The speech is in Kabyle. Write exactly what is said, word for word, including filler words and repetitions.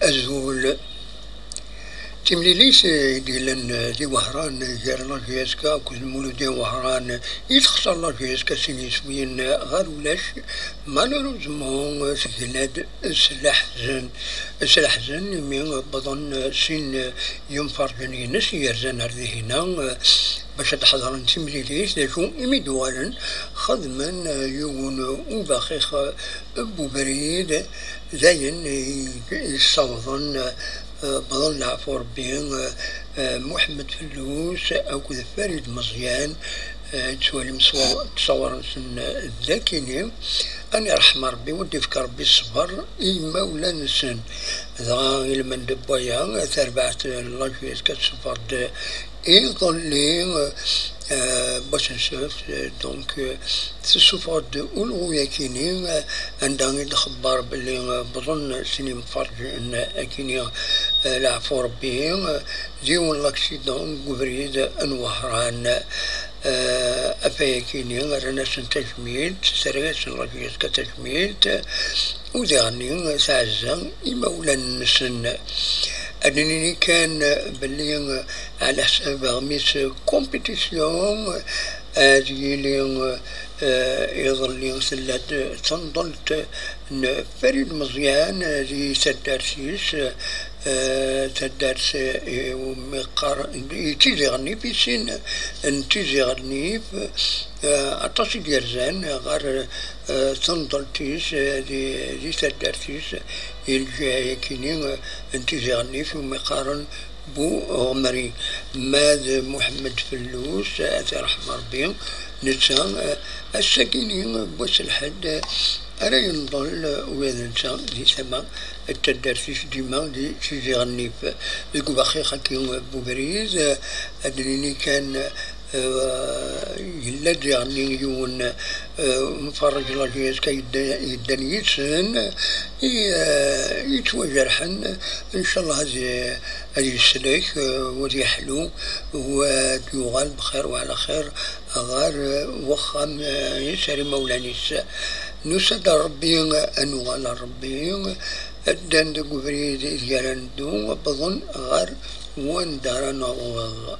Azul. Timlilit i d-yellan di Wehran gar la J S K akked Muludin Wehran i texṣer la J S K sin yiswiyen ɣer ulac. Malheureusement, tegla-d s leḥzen, s leḥzen imi wwḍen sin yimferǧen-ines yerzan ar dihina bac ad d-ḥeḍren timlilit. D acu imi d-uɣalen? Xedmen yiwen ubaxix n ubrid, d ayen i yessawḍen, eh, wwḍen leɛfu Rebbi, eh, eh, Muḥemmed Fellus akked Farid Meẓyan, eh, ttwalim ṣṣwar-nsen d akini. Ad iṛḥem Rebbi, ad d-ifk Rebbi ṣṣber i yimawlan-nsen. Dɣa ilmend n waya, tarbaɛt n la J S K tessufeɣ-d iḍelli, eh, wass n ssebt, eh, donc, eh, tessufeɣ-d ulɣu-yakini, eh, anda i d-xebber belli, eh, wwḍen sin yimferǧen akini, eh, leɛfu Rebbi, eh, d yiwen l'accident deg ubrid n Wehran. Eh, afayakini, rran-asen tajmilt, terra-yasen la J S K tajmilt, u diɣenni taɛezza imawlan-nsen. Ad nini kan belli, ɛla ḥsab aɣmis compétition, ad yili, eh, iḍelli tella-d tenḍelt n Farid Meẓyan di taddart-is, eh, taddart, eh, umi qqar, i Tizi Ɣennif, i sin n Tizi Ɣennif, eh, aṭas i d-yerzan ɣer, eh, tenḍelt-is, eh, di, di taddart-is, i lǧiha-yakini, eh, n Tizi Ɣennif, umi qqaren Bu Ɣemri. Ma d Muḥemmed Fellus, ad t-iṛḥem Rebbi, netta, eh, ass-agini n wass n lḥedd, eh, ara yenḍel, eh, ula d netta di tama n taddart-is dima di Tizi Ɣennif. Deg ubaxix-agi n ubrid, eh, ad d-nini kan, eh, yella-d diɣenni yiwen, eh, umferrej la J S K yedda-, yeddan yid-sen, i, eh, yettwajerḥen. Ncallah ad, ad yeslek, eh, u ad yeḥlu, u ad yuɣal bxir u ɛla xir ɣer, eh, wexxam, eh, is ar imawlan-is. Nusa-d ar Rebbi, ad nuɣal ar Rebbi, ddan deg ubrid ideg ara neddu, wwḍen ɣer wanda ara naweḍ.